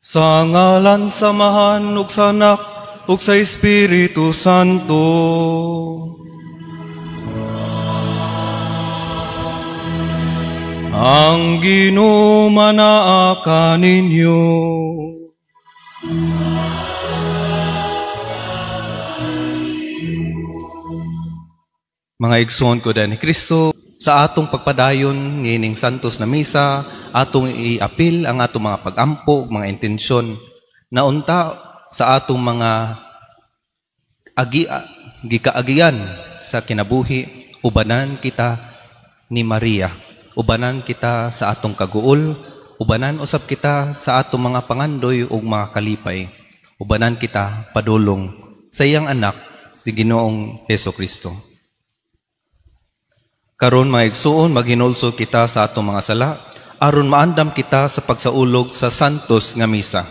Sa ngalan sa Amahan ug sa Anak ug sa Espiritu Santo. Ang Ginoo manaa kaninyo. Mga igsoon ko ni Kristo, sa atong pagpadayon ngining santos na misa, atong iapil ang atong mga pagampo, mga intensyon na unta sa atong mga gikaagian sa kinabuhi, ubanan kita ni Maria, ubanan kita sa atong kaguol, ubanan usab kita sa atong mga pangandoy ug mga kalipay, ubanan kita padulong sa iyang anak si Ginoong Hesus Kristo. Karon mga igsuon, maghinulsol kita sa atong mga sala aron maandam kita sa pagsaulog sa santos nga misa.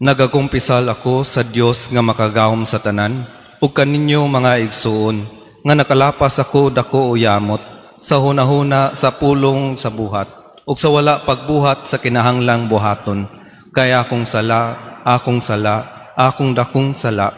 Nagakumpisal ako sa Dios nga makagahom sa tanan ug kaninyo mga igsuon nga nakalapas ako dako o yamot sa hunahuna, sa pulong, sa buhat ug sa wala pagbuhat sa kinahanglang buhaton. Kay akong sala, akong sala, akong dakong sala.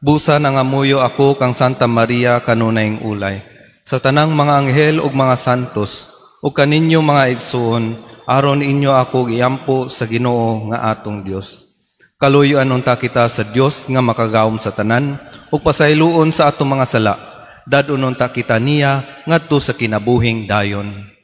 Busa nangamuyo ako kang Santa Maria kanunayng ulay, sa tanang mga anghel ug mga santos, ug kaninyo mga igsuon, aron inyo ako giampo sa Ginoo nga atong Dios. Kaluoyan unta kita sa Dios nga makagahom sa tanan, ug pasayloon sa atong mga sala. Dad-on unta kita niya ngadto sa kinabuhing dayon.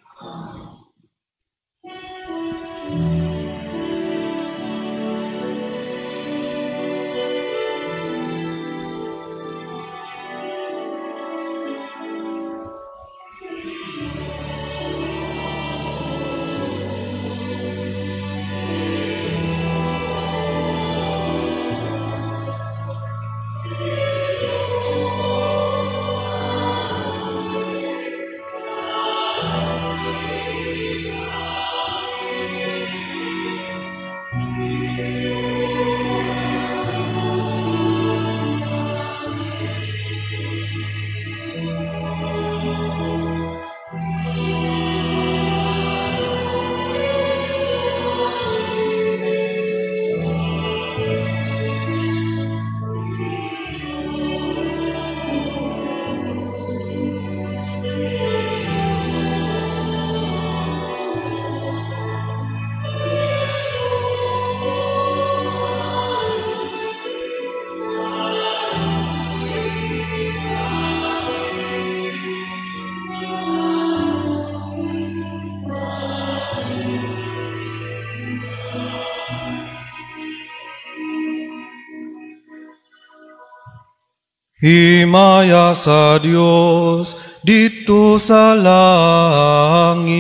Himaya sa Dios dito sa langit.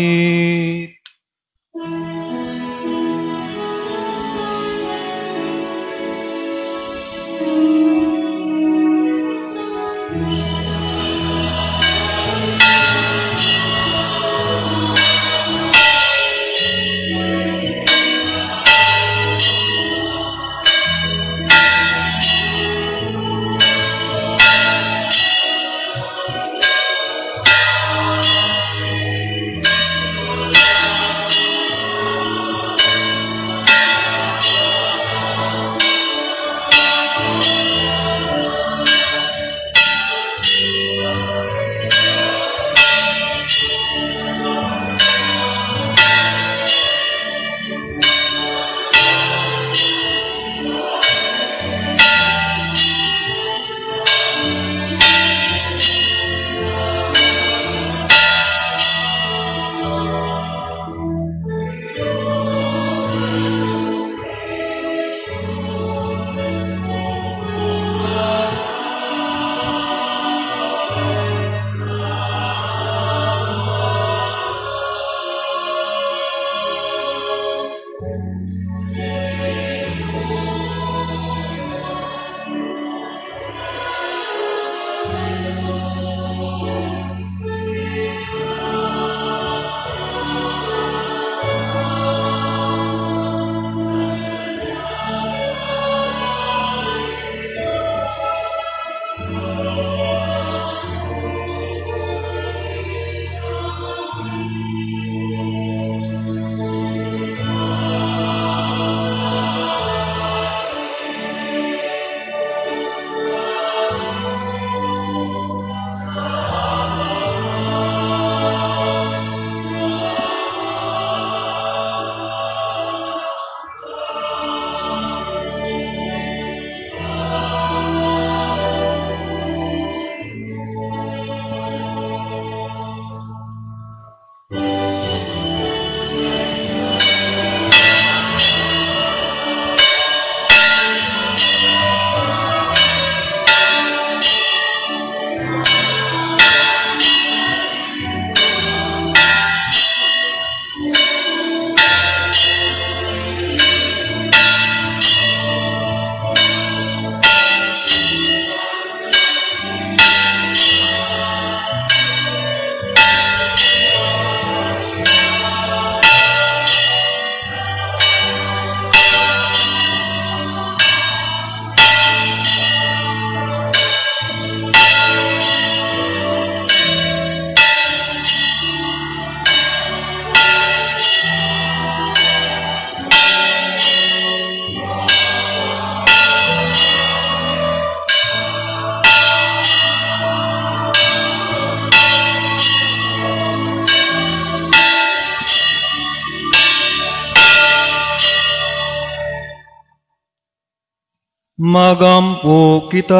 Magampo kita.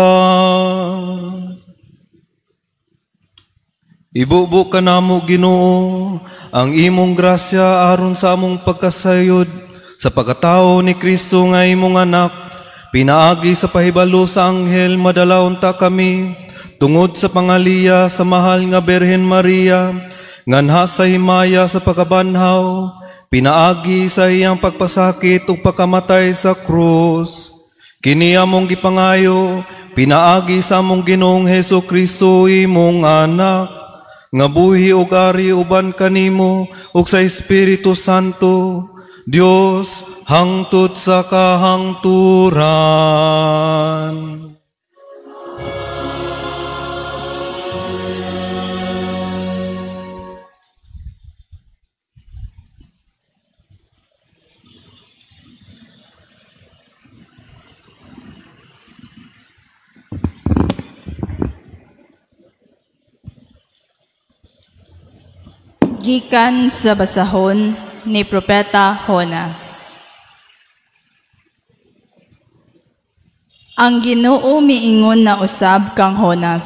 Ibubo ka namo, Ginoo, ang imong grasya aron sa among pagkasayod sa pagkatao ni Kristo nga imong anak. Pinaagi sa pahibalo sa anghel, madala unta kami tungod sa pangaliya sa mahal nga Birhen Maria, nganha sa himaya sa pagkabanhaw, pinaagi sa iyang pagpasakit ug pagkamatay sa krus. Kini among gipangayo, pinaagi sa among Ginoong Hesus Kristo imong anak, nga buhi ug ari uban kanimo ug sa Espiritu Santo, Dios hangtod sa kahangturan. Gikan sa basahon ni Propeta Jonas. Ang Ginoo miingon na usab kang Jonas,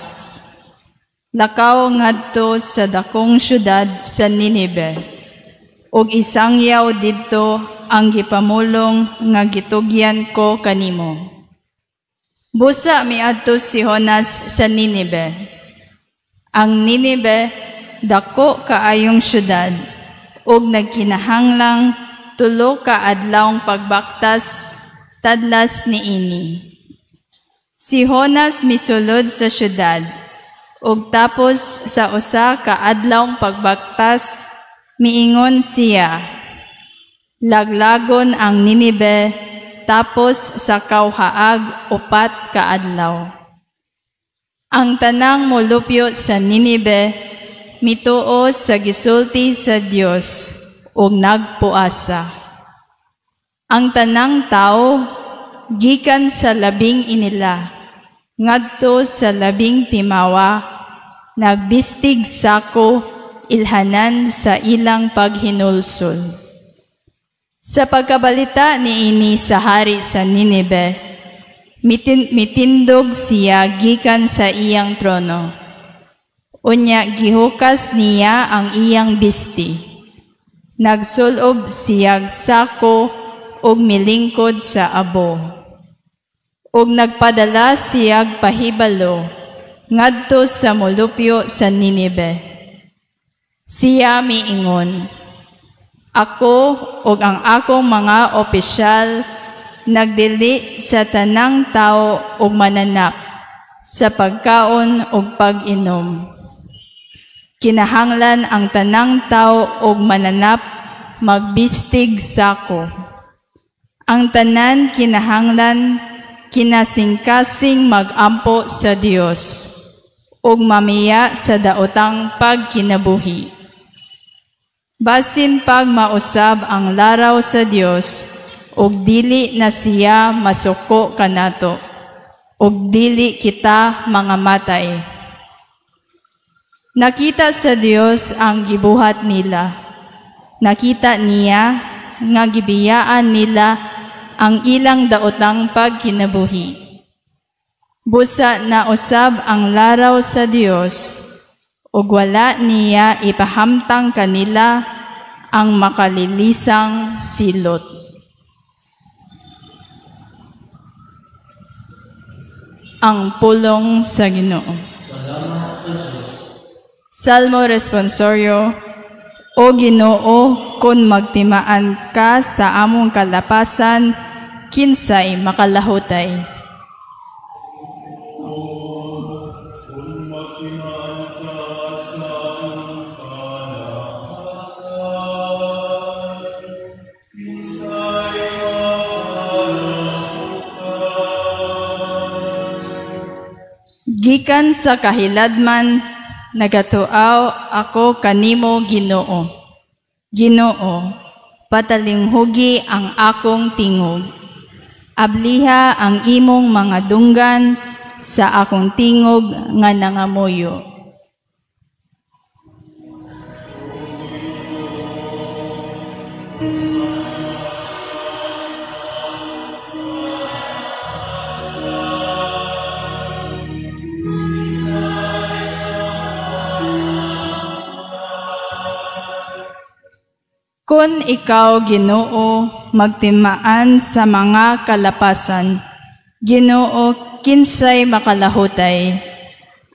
lakaw ngadto sa dakong syudad sa Ninibe, ug isangyaw didto ang gipamulong nga gitugyan ko kanimo. Busa miadto si Jonas sa Ninibe. Ang Ninibe dako kaayong syudad, ug nagkinahanglang 3 ka adlawng pagbaktas tadlas niini. Si Jonas misulod sa syudad, ug tapos sa usa ka adlawng pagbaktas miingon siya, laglagon ang Ninibe tapos sa kawhaag 4 ka adlaw. Ang tanang molupyo sa Ninibe mituo sa gisulti sa Dios ug nagpuasa. Ang tanang tawo gikan sa labing inila ngadto sa labing timawa, nagbistig sako ilhanan sa ilang paghinulsol. Sa pagkabalita niini sa hari sa Ninibe, mitindog siya gikan sa iyang trono. Unya gihukas niya ang iyang bisti. Nagsulob siyag sako ug milingkod sa abo. Ug nagpadala siyag pahibalo ngadto sa molupyo sa Ninibe. Siya miingon, ako ug ang akong mga opisyal nagdili sa tanang tao ug mananap sa pagkaon ug pag-inom. Kinahanglan ang tanang tao ug mananap magbistig sako. Ang tanan kinahanglan kinasingkasing magampo sa Dios ug mamiya sa daotang pagkinabuhi. Basin pag mausab ang laraw sa Dios ug dili na siya masuko kanato ug dili kita mga matay. Nakita sa Dios ang gibuhat nila. Nakita niya nga gibiyaan nila ang ilang daotang pagkinabuhi. Busa na usab ang laraw sa Dios ug wala niya ipahamtang kanila ang makalilisang silot. Ang pulong sa Ginoo. Salmo Responsorio. O Ginoo, kun magtimaan ka sa among kalapasan, kinsay makalahutay. Kung magtimaan ka sa among kalapasan, kinsay makalahutay. Gikan sa kahiladman, nagatuaw ako kanimo, Ginoo. Ginoo, patalinghugi ang akong tingog. Abliha ang imong mga dunggan sa akong tingog nga nangamuyo. Kun ikaw, Ginoo, magtimaan sa mga kalapasan, Ginoo, kinsay makalahutay.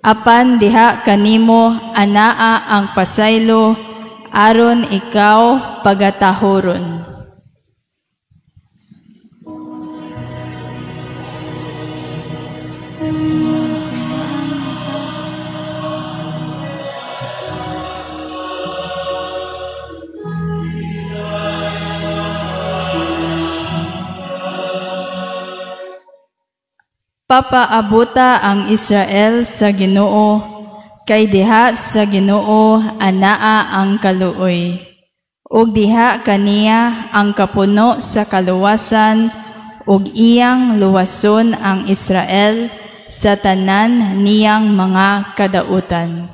Apan diha kanimo anaa ang pasaylo, aron ikaw pagatahuron. Papaabuta ang Israel sa Ginoo, kay diha sa Ginoo anaa ang kaluoy. Ug diha kaniya ang kapuno sa kaluwasan, ug iyang luwason ang Israel sa tanan niyang mga kadautan.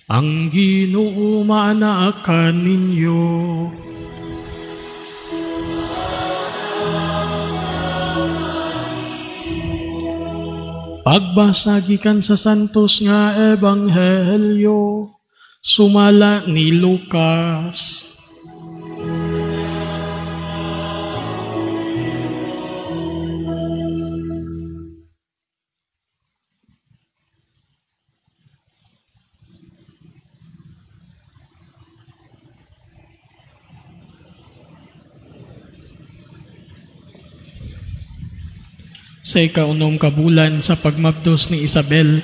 Ang Ginoo maanaa kaninyo. Pagbasa gikan sa Santos nga Ebanghelyo sumala ni Lucas. Sa ikaunom ka bulan sa pagmabdos ni Isabel,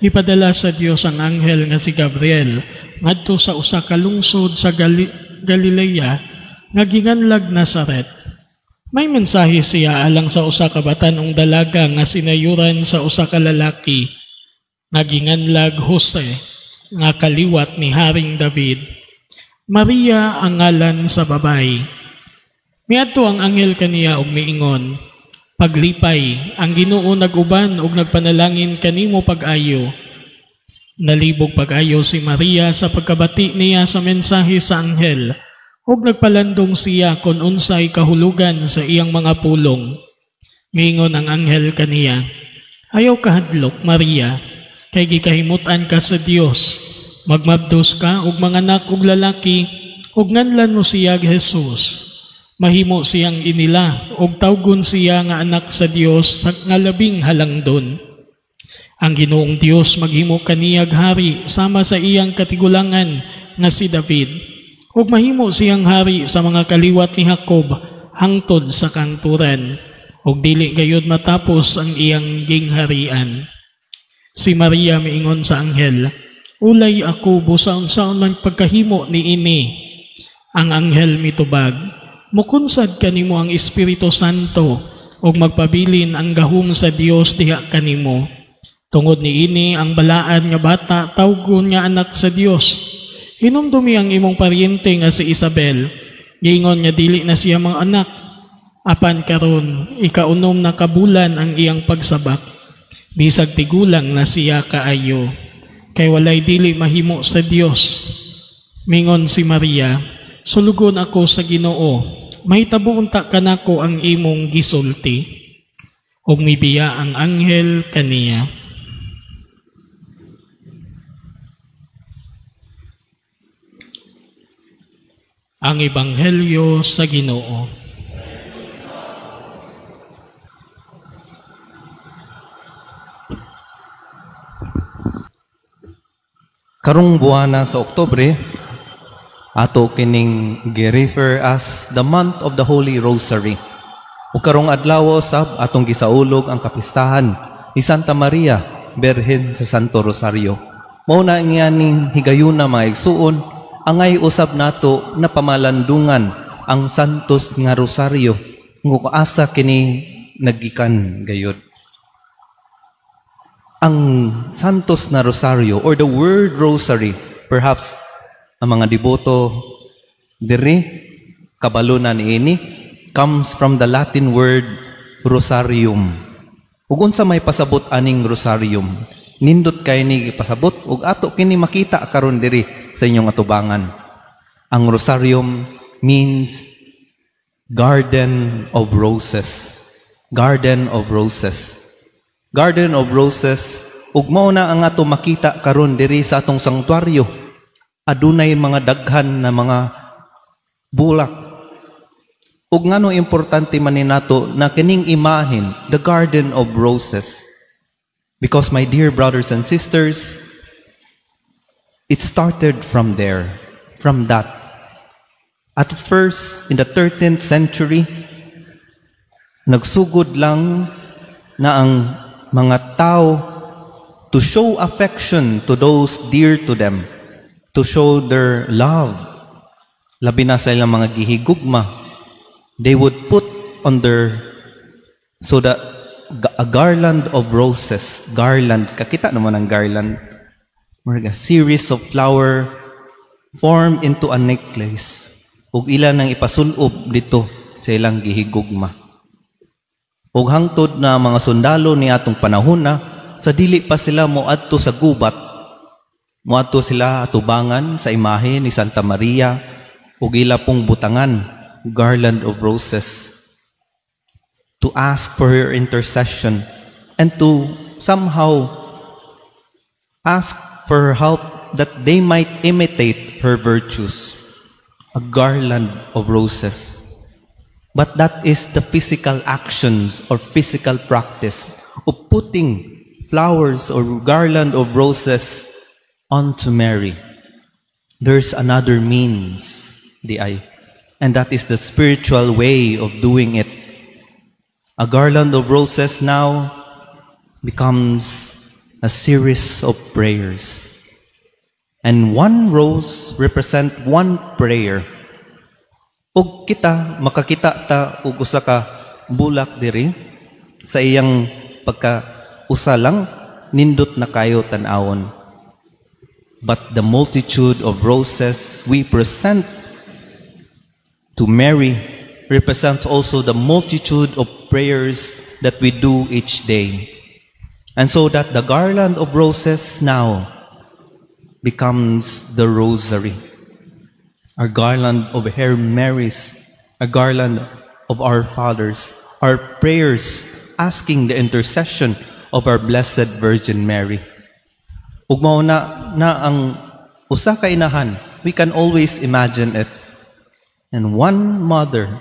ipadala sa Dios ang anghel nga si Gabriel ngadto sa usa ka lungsod sa Galilea nga ginganlag Nazaret. May mensahe siya alang sa usa ka batan-ong dalaga nga sinayuran sa usa ka lalaki nga ginganlag Jose nga kaliwat ni Haring David. Maria ang ngalan sa babay. Miadto ang anghel kaniya og miingon, "Paglipay, ang Ginoo nag-uban ug nagpanalangin kanimo pag-ayo." Nalibog pag-ayo si Maria sa pagkabati niya sa mensahe sa anghel, ug nagpalandong siya kon unsay kahulugan sa iyang mga pulong. Miingon ang anghel kaniya, "Ayaw kahadlok, Maria, kay gikahimut-an ka sa Dios. Magmabdos ka og manganak og lalaki, ug nganlan mo siya Jesus. Mahimo siyang inila og tawgon siya nga anak sa Dios sa nga labing halangdon. Ang Ginoong Dios maghimo kaniyag hari sama sa iyang katigulangan nga si David, ug mahimo siyang hari sa mga kaliwat ni Jacob hangtod sa kangturan, ug dili gayud matapos ang iyang gingharian." Si Maria miingon sa anghel, "Ulay ako busa unsaon man pagkahimo niini." Ang anghel mitubag, "Mukunsad kanimo ang Espiritu Santo ug magpabilin ang gahom sa Dios diha kanimo. Tungod niini ang balaan nga bata tawgon nga anak sa Dios. Hinumdumi ang imong paryente nga si Isabel, giingon nga dili na siya mga anak, apan karon ikaunom na kabulan ang iyang pagsabak. Bisag tigulang na siya kaayo, kay walay dili mahimo sa Dios." Mingon si Maria, "Sulugon ako sa Ginoo, mahitabo unta kanako ang imong gisulti." Ug mibiya ang anghel kaniya. Ang Ebanghelyo sa Ginoo. Karong buwana sa Oktubre, ato kining gi-refer as the month of the Holy Rosary. Ug karong adlaw sab atong gisaulog ang kapistahan ni Santa Maria, Birhen sa Santo Rosario. Mao na ning higayuna, mga igsuon, angay usab nato na pamalandungan ang Santos nga Rosario nga asa kini nagikan gayud. Ang Santos na Rosario or the word rosary, perhaps ang mga deboto diri kabalo na niini, comes from the Latin word rosarium. Ug unsa may pasabot aning rosarium? Nindot kay ni pasabot ug ato kini makita karon diri sa inyong atubangan. Ang rosarium means garden of roses. Garden of roses. Garden of roses ug mao na ang ato makita karon diri sa atong sanktuaryo. Adunay mga daghan na mga bulak. Ug ngano importante man ni nato na kining imahen, the garden of roses? Because, my dear brothers and sisters, it started from there, from that. At first, in the 13th century, nagsugod lang na ang mga tao to show affection to those dear to them, to show their love. Labi na sa ilang mga gihigugma, they would put on their, so that a garland of roses, garland, kakita naman ang garland, a series of flower formed into a necklace, ug ila nang ipasulob dito sa ilang gihigugma. Ug hangtod na mga sundalo ni atong panahon na, sa dili pa sila moadto sa gubat, moadto sila atubangan sa imahe ni Santa Maria ug ila pong butangan garland of roses to ask for her intercession and to somehow ask for her help that they might imitate her virtues. A garland of roses. But that is the physical actions or physical practice of putting flowers or garland of roses onto Mary. There's another means, di ay, and that is the spiritual way of doing it. A garland of roses now becomes a series of prayers. And one rose represents one prayer. Ug kita makakita ta og usa ka bulak diri sa iyang pagka usa lang, nindot na kayo tan-awon. But the multitude of roses we present to Mary represents also the multitude of prayers that we do each day. And so that the garland of roses now becomes the rosary, a garland of Hail Marys, a garland of our fathers, our prayers asking the intercession of our Blessed Virgin Mary. Ug mao na ang usa ka inahan, we can always imagine it. And one mother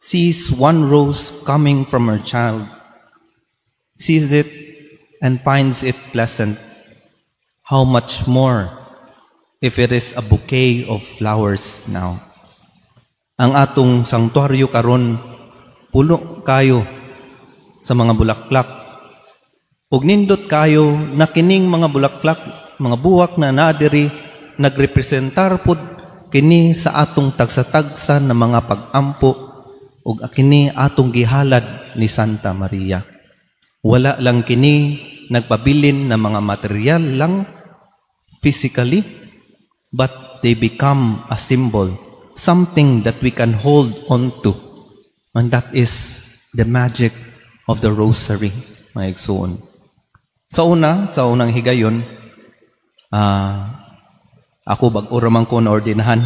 sees one rose coming from her child, sees it and finds it pleasant. How much more if it is a bouquet of flowers now? Ang atong sanktuaryo karon puno kayo sa mga bulaklak. Ug nindot kayo na kining mga bulaklak, mga buwak na nadiri, nagrepresentar pod kini sa atong tagsa-tagsa na mga pag-ampo ug kini atong gihalad ni Santa Maria. Wala lang kini nagpabilin na mga material lang physically, but they become a symbol, something that we can hold on to. And that is the magic of the rosary, mga igsoon. Sa una, sa unang higayon, Ako, bag-o ra man ko na ordinahan.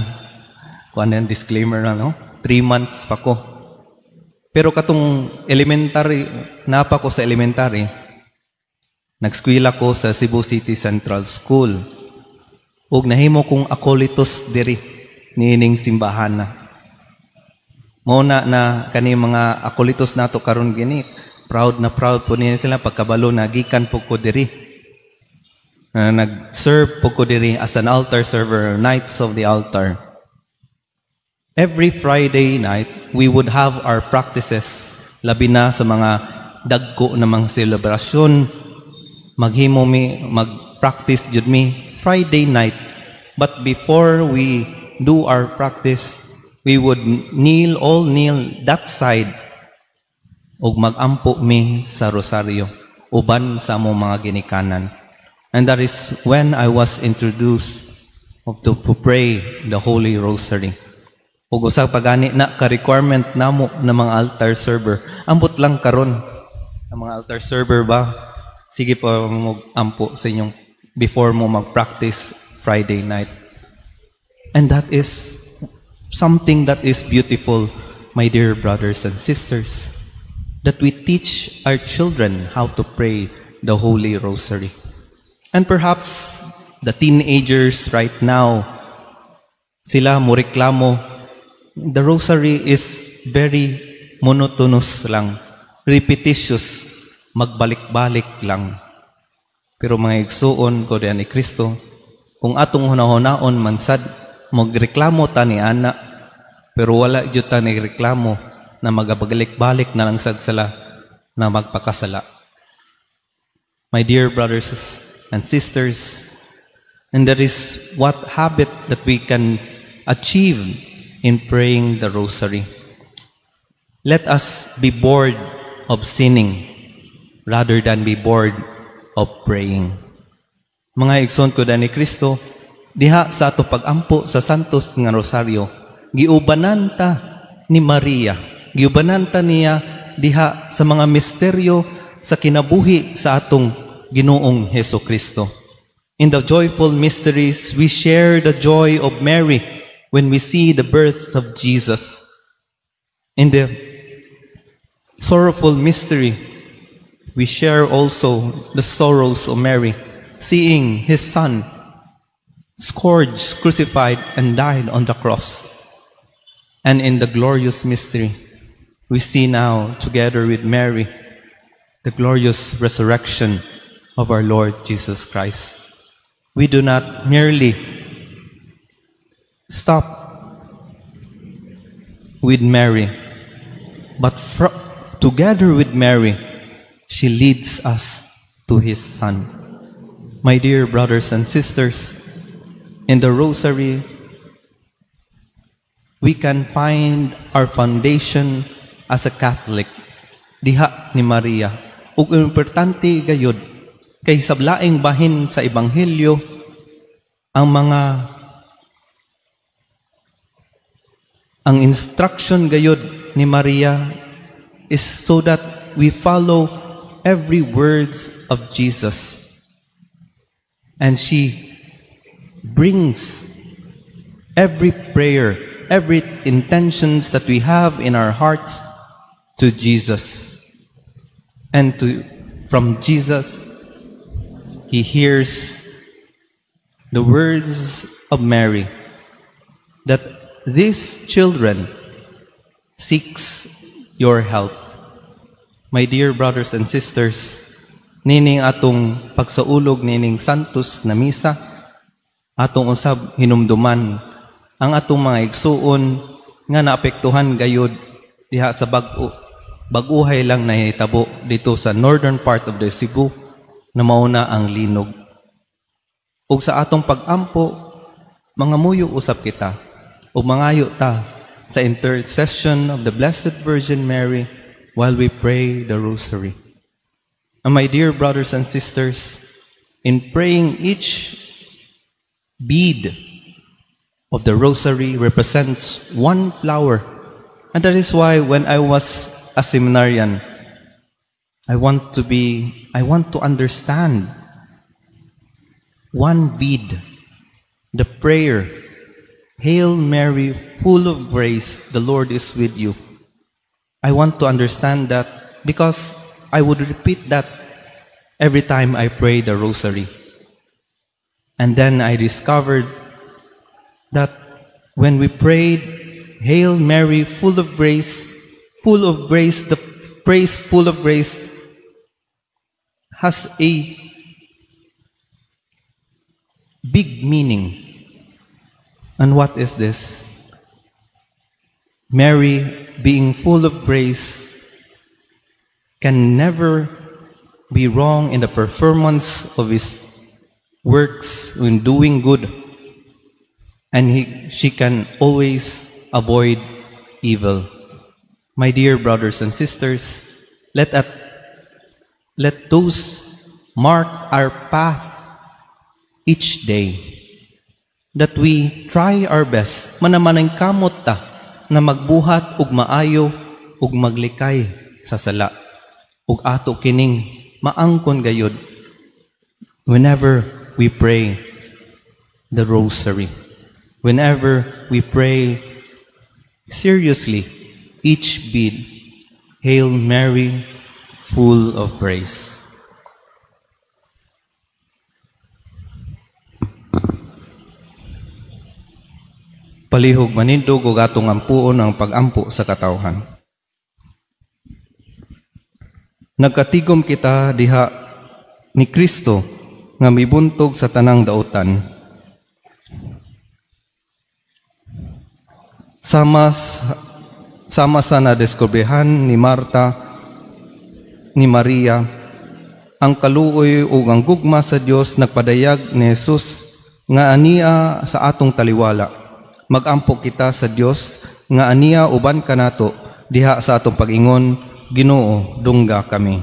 Kuan yan, disclaimer na, no? 3 months pa ko. Pero katong elementary, naa pa ko sa elementary, nagskwela ko sa Cebu City Central School. Ug nahimo kong akolitos diri niining simbahan na. Mao na na kani mga akolitos nato karon gini, proud na proud po niya sila pagkabalo na gikan po ko diri. Na nag-serve po ko diri as an altar server, Knights of the Altar. Every Friday night, we would have our practices, labi na sa mga dagko na mga selebrasyon. Maghimo mi, mag-practice jud mi Friday night. But before we do our practice, we would kneel, all kneel that side ug magampo mi sa rosaryo uban sa among mga ginikanan. And that is when I was introduced of to pray the Holy Rosary. Ug usa pa gani na ka requirement namo na mga altar server. Ambot lang karon ang mga altar server ba, sige pa mo ampo sa inyong before mo mag-practice Friday night. And that is something that is beautiful, my dear brothers and sisters, that we teach our children how to pray the Holy Rosary. And perhaps the teenagers right now, sila mo reklamo, the rosary is very monotonous lang, repetitious, magbalik-balik lang. Pero mga igsuon ko diyan ni Kristo, kung atong hunahunaon man sad, magreklamo ta ni ana, pero wala jud ta ni reklamo na magabalik-balik na lang sad sila na magpakasala. My dear brothers and sisters, and that is what habit that we can achieve in praying the rosary. Let us be bored of sinning rather than be bored of praying. Mga igsoon ko ni Kristo, diha sa ato pagampo sa Santos nga Rosaryo, giubanan ta ni Maria, giubanan ta niya diha sa mga misteryo sa kinabuhi sa atong Ginoong Heso Kristo. In the joyful mysteries, we share the joy of Mary when we see the birth of Jesus. In the sorrowful mystery, we share also the sorrows of Mary, seeing his son scourged, crucified, and died on the cross. And in the glorious mystery, we see now, together with Mary, the glorious resurrection of our Lord Jesus Christ. We do not merely stop with Mary, but together with Mary, she leads us to His Son. My dear brothers and sisters, in the Rosary, we can find our foundation as a Catholic diha ni Maria. Ug importante gayud kay sa laing bahin sa Ebanghelyo, ang mga ang instruction gayud ni Maria is so that we follow every words of Jesus. And she brings every prayer, every intentions that we have in our hearts to Jesus. And from Jesus, he hears the words of Mary that these children seeks your help. My dear brothers and sisters, nining atong pagsaulog nining Santos na Misa, atong usab hinumduman ang atong mga igsuon nga naapektuhan gayud diha sa bag-o bag-uhay lang nahitabo dito sa northern part of the Cebu na mauna ang linog. Ug sa atong pag-ampo, mangamuyo usab kita ug mangayo ta sa intercession of the Blessed Virgin Mary while we pray the Rosary. And my dear brothers and sisters, in praying, each bead of the rosary represents one flower. And that is why when I was a seminarian, I want to understand one bead. the prayer, "Hail Mary, full of grace, the Lord is with you." I want to understand that because I would repeat that every time I pray the rosary. And then I discovered that when we prayed, "Hail Mary, full of grace," the phrase "full of grace" has a big meaning. And what is this? Mary, being full of grace, can never be wrong in the performance of his works in doing good, and she can always avoid evil. My dear brothers and sisters, let those mark our path each day, that we try our best, manamanang kamot ta na magbuhat ug maayo ug maglikay sa sala, ug ato kining maangkon gayod whenever we pray the rosary, whenever we pray seriously each bead, "Hail Mary, full of grace." Palihog manindog ug atong ampuon ang pag-ampo sa katawhan. Nagkatigom kita diha ni Kristo nga mibuntog sa tanang dautan. Sama sa nadiskubrehan ni Marta, ni Maria, ang kaluoy ug ang gugma sa Dios nagpadayag ni Jesus nga ania sa atong taliwala. Magampo kita sa Dios nga ania uban kanato diha sa atong pag-ingon, Ginoo, dungga kami.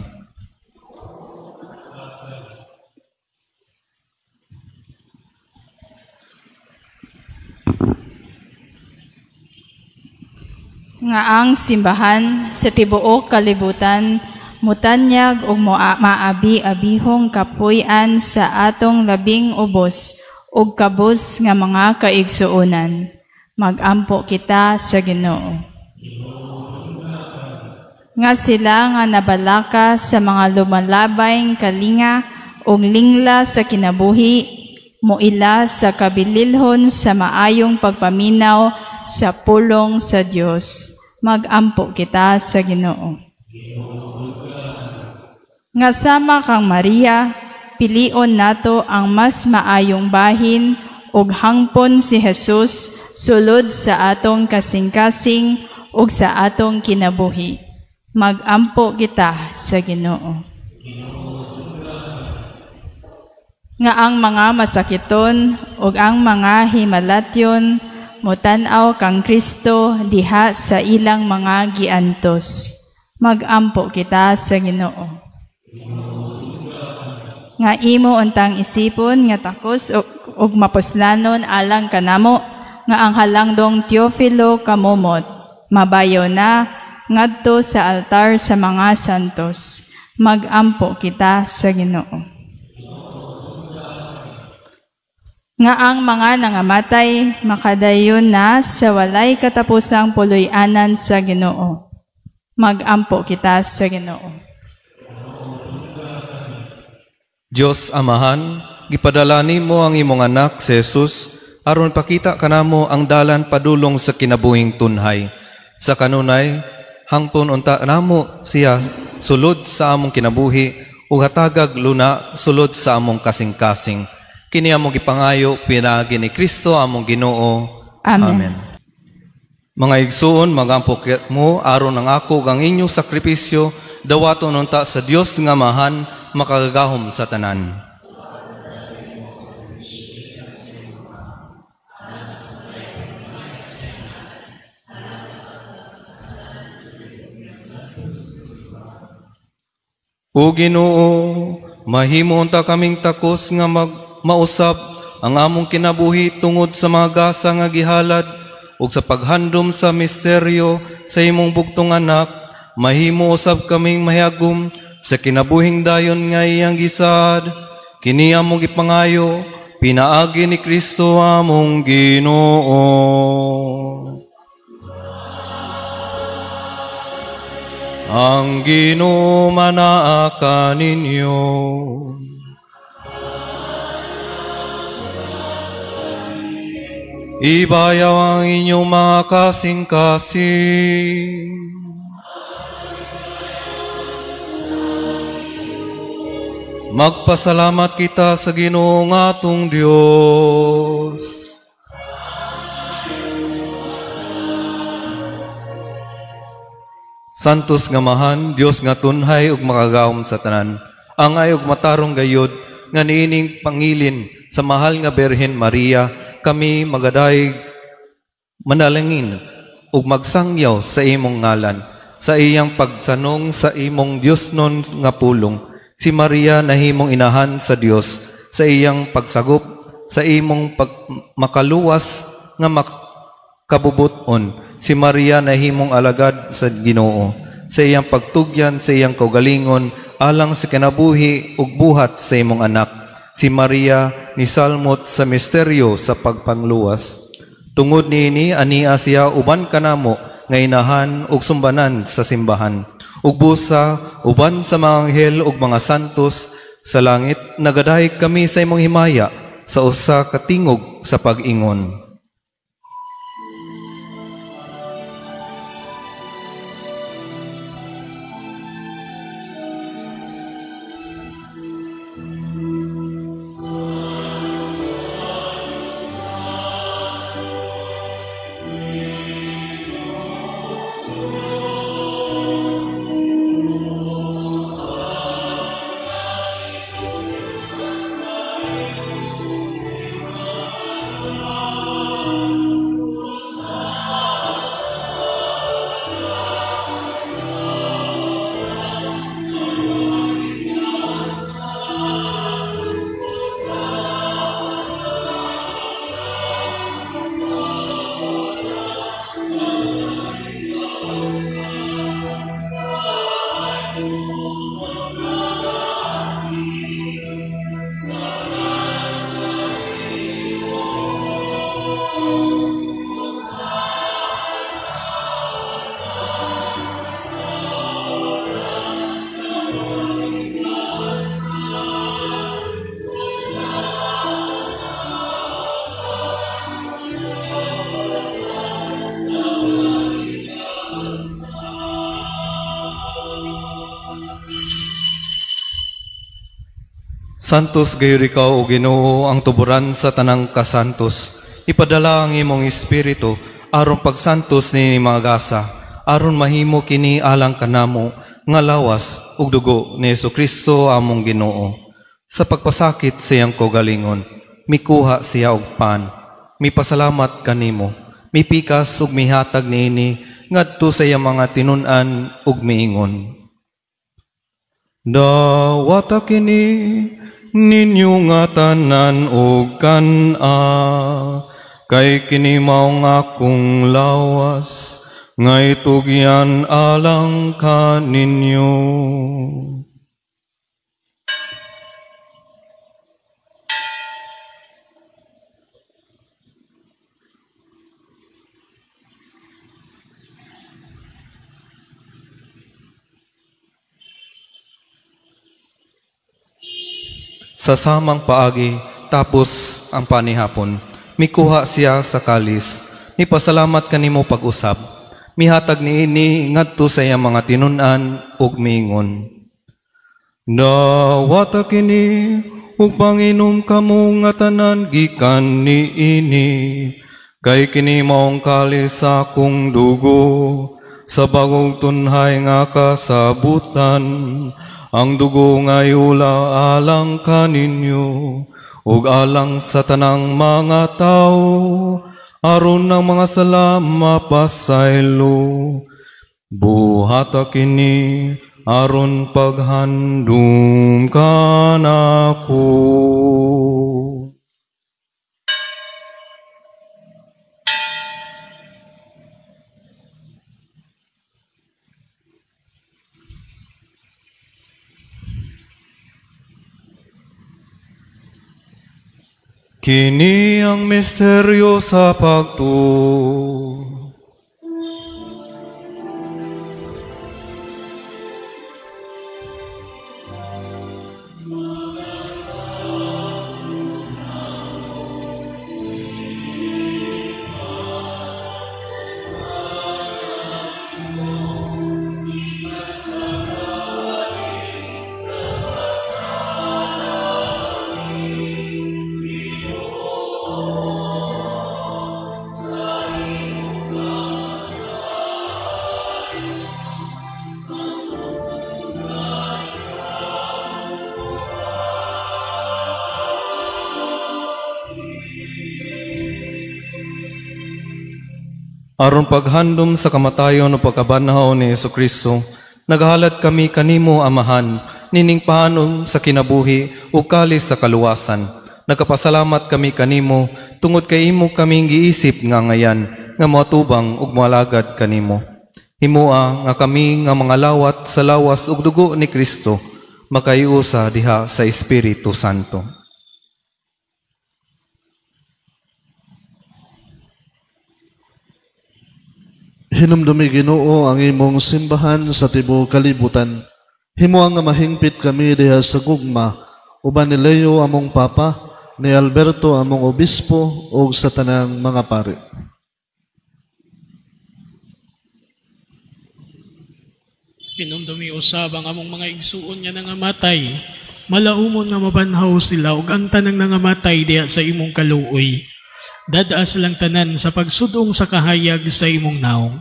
Nga ang simbahan sa tibuok kalibutan mutanyag og maabi-abihong kapuy-an sa atong labing ubos ug kabus nga mga kaigsuonan. Magampo kita sa Ginoo. Nga sila nga nabalaka sa mga lumalabayng kalinga ug lingla sa kinabuhi, moila sa kabililhon sa maayong pagpaminaw sa pulong sa Dios. Magampo kita sa Ginoo. Nga sama kang Maria, pilion nato ang mas maayong bahin ug hangpon si Jesus sulod sa atong kasing-kasing ug sa atong kinabuhi. Magampo kita sa Ginoo. Nga ang mga masakiton ug ang mga himalatyon motan-aw kang Kristo diha sa ilang mga giantos. Magampo kita sa Ginoo. Nga imo untang isipon nga takos ug mapuslanon alang kanamo nga ang halangdong Teofilo kamomot mabayo na ngadto sa altar sa mga santos. Magampo kita sa Ginoo. Nga ang mga nangamatay makadayon na sa walay katapusang puloy-anan sa Ginoo. Magampo kita sa Ginoo. Dios Amahan, gipadala nimo ang imong anak si Jesus aron pakita kanamo ang dalan padulong sa kinabuhing tunhay. Sa kanunay, hangpon unta namo siya sulod sa among kinabuhi ug hatagag luna sulod sa among kasing-kasing. Kini among gipangayo pinaagi ni Kristo among Ginoo. Amen. Amen. Mga igsuon, magampo mo aron ang ako ug ang inyong sakripisyo dawaton unta sa Dios nga Amahan makagagahom sa tanan. O Ginoo, mahimo unta kaming takos nga mausab ang among kinabuhi tungod sa mga gasa nga gihalad ug sa paghandom sa misteryo sa imong bugtong anak, mahimo usab kaming mahiyagom sa kinabuhing dayon nga iyang gisad. Kini among gipangayo Pinaagi ni Kristo among Ginoo. Ang Ginoo manaa kaninyo. Ibayaw ang inyong mga kasing-kasing. Magpasalamat kita sa Ginoo nga atong Dios. Santos nga Amahan, Dios nga tunhay ug makagagahom sa tanan, angay ug matarong gayod nga niining pangilin sa mahal nga Birhen Maria, kami magadayeg manalangin ug magsangyaw sa imong ngalan, sa iyang pagsanong sa imong Diosnon nga pulong. Si Maria nahimong inahan sa Dios sa iyang pagsagop sa imong makaluwas nga makabubuton. Si Maria nahimong alagad sa Ginoo sa iyang pagtugyan sa iyang kaugalingon alang sa kinabuhi ug buhat sa imong anak. Si Maria nisalmot sa misteryo sa pagpangluwas. Tungod niini ania siya uban kanamo nga inahan ug sumbanan sa simbahan. Ug busa uban sa mga anghel ug mga santos sa langit, nagadayeg kami sa imong himaya sa usa ka tingog sa pag-ingon. Santos gayud ikaw, o Ginoo, ang tuburan sa tanang kasantos. Ipadala ang imong espiritu aron pagsantos ni mga gasa, aron mahimo kini alang kanamo nga lawas ug dugo ni Hesukristo among Ginoo. Sa pagpasakit sa iyang kaugalingon, mikuha siya og pan, mipasalamat kanimo, mipikas ug mihatag niini ngadto sa iyang mga tinun-an ug miingon. Dawata kini ninyo nga tanan og kan-a, kay kini mao nga akong lawas nga itugyan alang kaninyo. Sa samang paagi, tapos ang panihapon, mikuha siya sa kalis, mipasalamat kanimo pag-usab, mihatag niini ngadto sa iyang mga tinun-an ug miingon. Dawata kini ug panginom kamo nga tanan gikan niini, kay kini maong kalis sa akong dugo, sa bagong tunhay nga kasabutan. Ang dugo nga yula alang kaninyo ug alang sa tanang mga tawo, aron ang mga sala mapasaylo. Buhata kini aron paghandum kanako. Kini ang misteryo sa pagtuo. Aron paghandom sa kamatayon o pagkabanhaw ni Hesukristo, naghalad kami kanimo, Amahan, nining pahanom sa kinabuhi ug kalis sa kaluwasan. Nagapasalamat kami kanimo tungod kay imo kaming giisip nga ngayan nga moatubang ug moalagad kanimo. Himoa nga kami nga mga lawat sa lawas ug dugo ni Kristo makaiusa diha sa Espiritu Santo. Hinumdumi Ginoo ang imong simbahan sa tibuok kalibutan. Himoa nga mahingpit kami diha sa gugma uban ni Leo among Papa, ni Alberto among Obispo ug sa tanang mga pari. Hinumdumi usab ang among mga igsuon nga nangamatay. Malaumon nga mabanhaw sila ug ang tanang nangamatay diha sa imong kaluoy. Dad-a silang tanan sa pagsudong sa kahayag sa imong naong.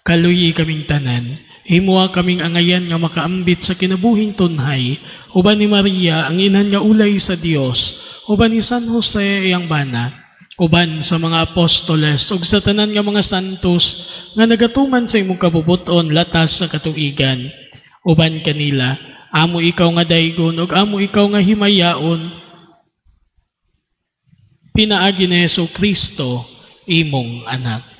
Kaluyi kaming tanan, himoa kaming angayan nga makaambit sa kinabuhing tunhay, uban ni Maria ang inhan nga ulay sa Dios, uban ni San Jose iyang bana, uban sa mga apostoles ug sa tanan nga mga santos nga nagatuman sa imong kabubuton latas sa katuigan. Uban kanila, amo ikaw nga daygon ug amo ikaw nga himayaon, pinaagi ni Hesus Kristo, imong anak.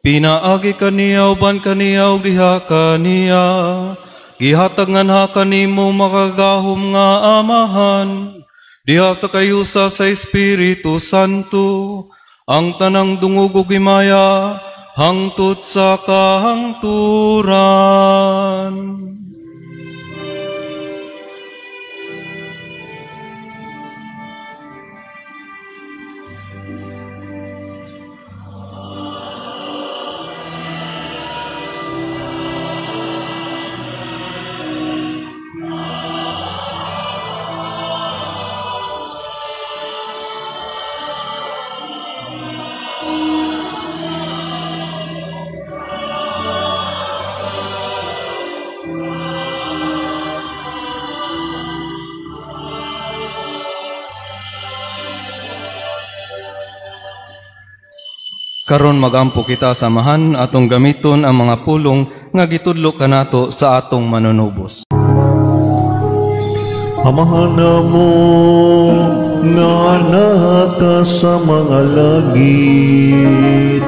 Pinaagi kaniya uban kaniya ug diha kaniya, gihatag nganha kanimo makagahom nga Amahan, diha sa kayusa sa Espiritu Santo, ang tanang dungog ug himaya hangtod sa kahangturan. Karon magampo kita sa Amahan atong gamiton ang mga pulong nga gitudlo kanato sa atong manunubos. Amahan namo nga naka sa mga langit,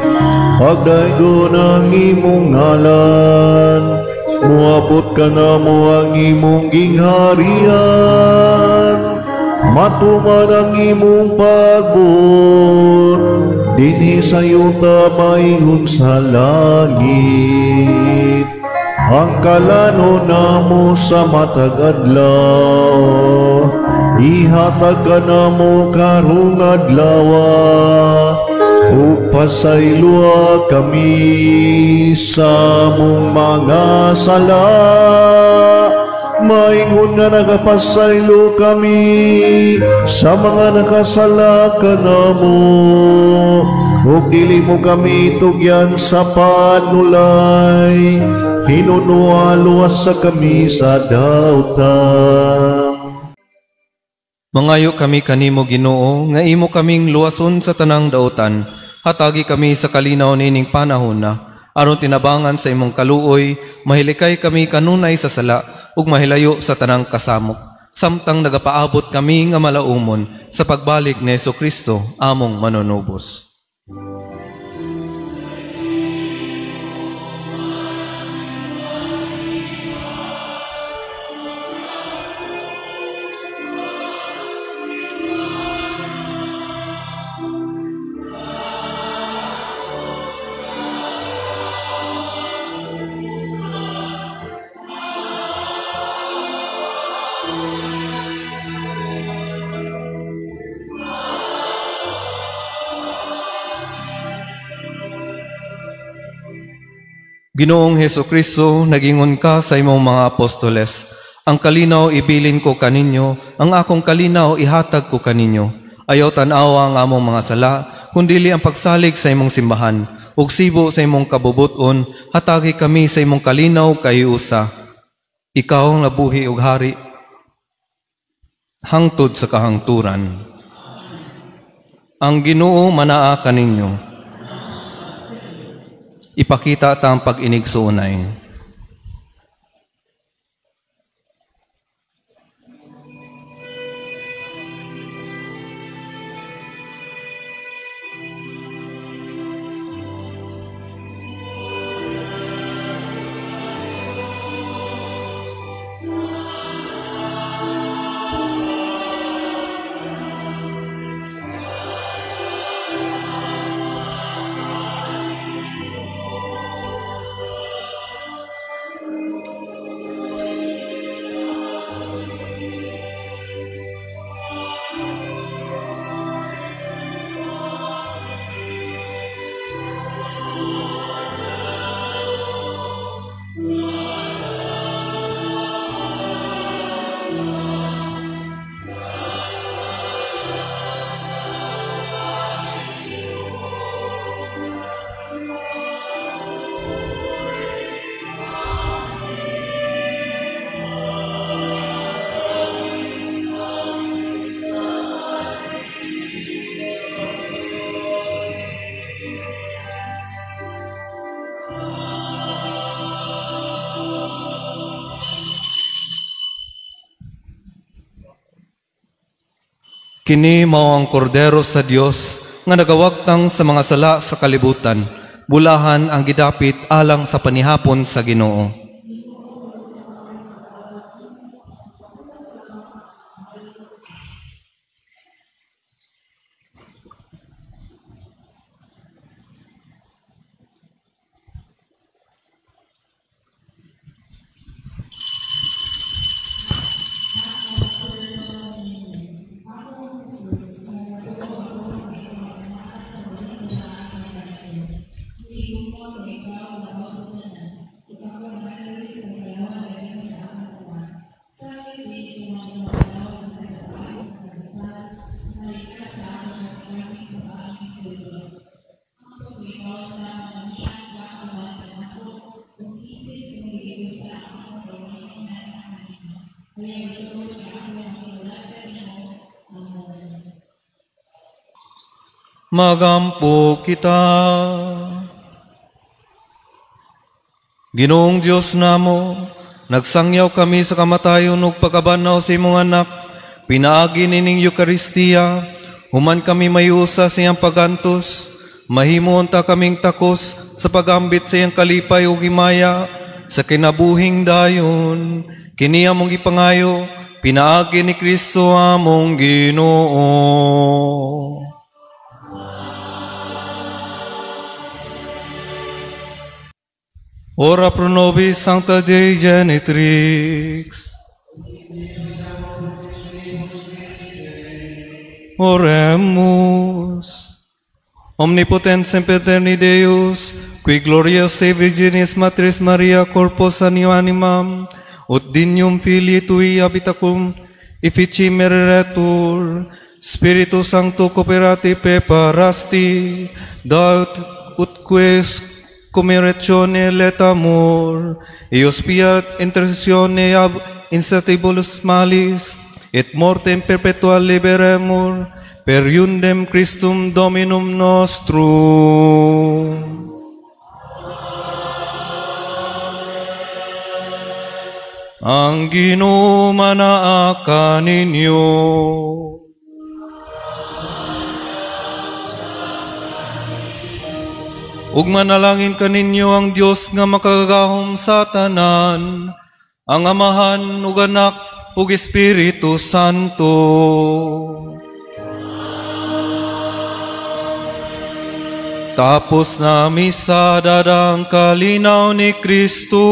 pagdaygon ang imong ngalan, moabot kanamo ang imong gingharian, matuman ang imong pagbuot dinhi sa yuta maingon sa langit. Ang kalano namo sa matag adlaw, ihatag kanamo karong adlaw, ug pasayloa kami sa among mga sala, maingon nga nagapasaylo kami sa mga nakasala kanamo, ug dili mo kami tugyan sa panulay, hinunoa luwas sa kami sa dautan. Mangayo kami kanimo Ginoo nga imo kaming luwason sa tanang dautan. Hatagi kami sa kalinaw nining panahon na aron tinabangan sa imong kaluoy, mahilikay kami kanunay sa sala ug mahilayo sa tanang kasamok, samtang nagapaabot kami nga malaumon sa pagbalik ni Hesukristo among manunubos. Ginoong Hesukristo, nagingon ka sa imong mga apostoles, ang kalinaw ibilin ko kaninyo, ang akong kalinaw ihatag ko kaninyo. Ayaw tan-awa ang among mga sala, kundili ang pagsalig sa imong simbahan. Ug sibo sa imong kabubuton, hatagi kami sa imong kalinaw kay usa. Ikaw ang nabuhi ug hari hangtod sa kahangturan. Ang Ginoo manaa kaninyo. Ipakita ta ang pag-inigsuonay. Kini mao ang kordero sa Dios nga nagawagtang sa mga sala sa kalibutan. Bulahan ang gidapit alang sa panihapon sa Ginoo. Magampo kita. Ginoong Dios namo, nagsangyaw kami sa kamatayon ug pagkabanaw sa imong anak, pinaagi nining Eukaristiya, human kami mayusa sa iyang pagantos, mahimo unta kaming takos sa pagambit sa iyang kalipay ug himaya, sa kinabuhing dayon, kini among gipangayo, pinaagi ni Kristo among Ginoo. Ora pro nobis Sancta Dei Genitrix. Oremus. Omnipotens semperterni Deus, qui gloria se Virginis Matris Maria corpus animam, ut dignum Filii tui habitacum, effici mereretur, Spiritu Sancto cooperati preparasti, dat utque commercione letamur, eos fiat intercessione ab insatibolus malis, et mortem perpetua liberemur, per iundem Christum Dominum nostrum. Ang Ginoo manaa kaninyo. Ug manalangin kaninyo ang Dios nga makagagahom sa tanan, ang Amahan ug Anak ug Espiritu Santo. Tapos na misa, dadang kalinaw ni Kristo.